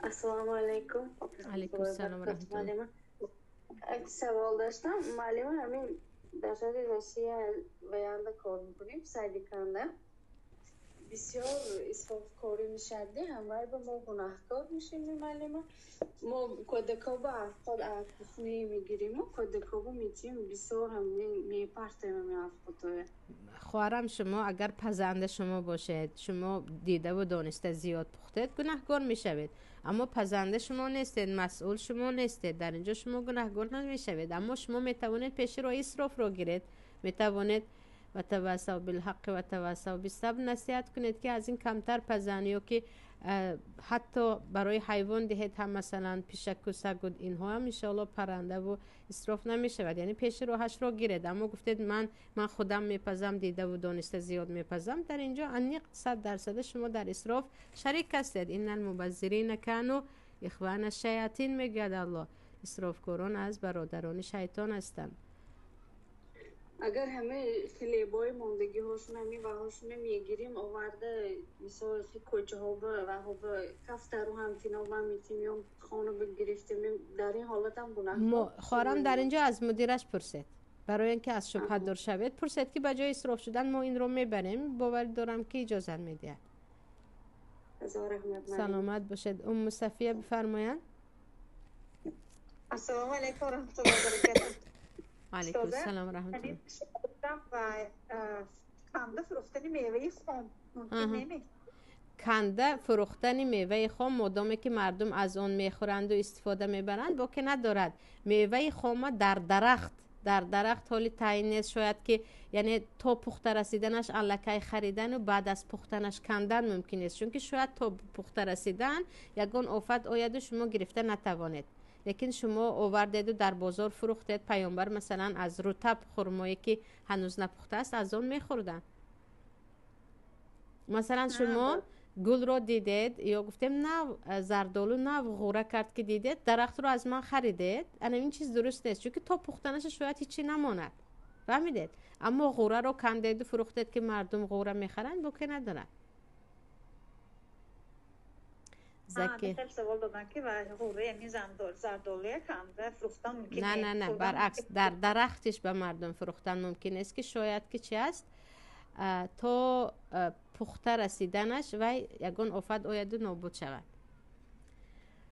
Ассалому алайкум. Алайкум ассалом ва раҳматуллоҳ. Як савол доштам. Муаллима, ҳамин дар шаҳри Россия ваянда кор мекунем, садиканда. Бисёр исрофкорӣ мешавад, ҳамвай ба мо гунаҳкор мешем, муаллима. Мо кӯдакҳо афқот кухни мегириму кӯдакҳо метиҳем, бисёр ҳам мепартем ҳамин афқотҳоя. Хоҳарам, шумо агар пазанда шумо бошед, шумо дидаву дониста зиёд пухтед, гунаҳгор мешавед. Аммо пазанда шумо нестед, масъул шумо нестед, дар инҷо шумо гунаҳгор намешавед. Аммо шумо метавонед пеши роҳи исрофро гиред, метавонед ва тавасав билҳаққи ва тавасав бисабр насиҳат кунед, ки аз ин камтар пазанд, ё ки ҳатто барои ҳайвон диҳед ҳам, масалан пишаку сагу инҳо ҳам иншоалло паррандаву исроф намешавад. Яъне пеши роҳашро гиред. Аммо гуфтед ман худам мепазам, дидаву дониста зиёд мепазам, дар инҷо аниқ 100% шумо дар исроф шарик ҳастед. Иннал мубаззирина кану ихвана шаятин, мегӯяд Аллоҳ. Исрофкорон аз бародарони шайтон ҳастанд. Агар ҳамаи хлебои мондагиҳошон, ҳамин ваҳошона мегирим, оварда, мисол, кӯчаҳо ваҳо кафтару ҳамтино ба метим ё хона бигирифтем, дар ин ҳолат ҳам гунаҳкор? Хоҳарам, дар инҷо аз мудираш пурсед, барои ин ки аз шубҳа дур шавед. Пурсед, ки ба ҷои исроф шудан мо инро мебарем, боварӣ дорам, ки иҷозат медиҳад. Саломат бошед. Умму Сафия, бифармоянд. Ассалому алайкум ва раҳматуллоҳи ва баракатуҳ. Алайкум ассалом раҳматуллоҳ. Канда фурӯхтани меваи хом мумкин неме? Канда фурӯхтани меваи хом, модоме ки мардум аз он мехӯранду истифода мебаранд, боке надорад. Меваи хома дар дарахт ҳоли таъин нест, шояд ки яъне то пухта расиданаш аллакай харидану баъд аз пухтанаш кандан мумкин нест, чунки шояд то пухта расидан ягон офат ояду шумо гирифта натавонед. Лекин шумо овардеду дар бозор фурӯхтед. Паёмбар, масалан, аз рутаб, хурмое ки ҳанӯз напухтааст, аз он мехӯрданд. Масалан, шумо гулро дидед ё гуфтем нав зардолу нав ғура кард, ки дидед, дарахтро аз ман харидед, ана ин чиз дуруст нест, чунки то пухтанаша шояд ҳичи намонад, фаҳмидед? Аммо ғураро кандеду фурӯхтед, ки мардум ғура мехаранд, боке надорад. Заки савол додам, ки зардолуя канда фурӯхтан мумкин? На, на, на, баръакс, дар дарахтиш ба мардум фурӯхтан мумкин нест, ки шояд ки чи аст, то пухта расиданаш вай ягон офат ояду нобуд шавад.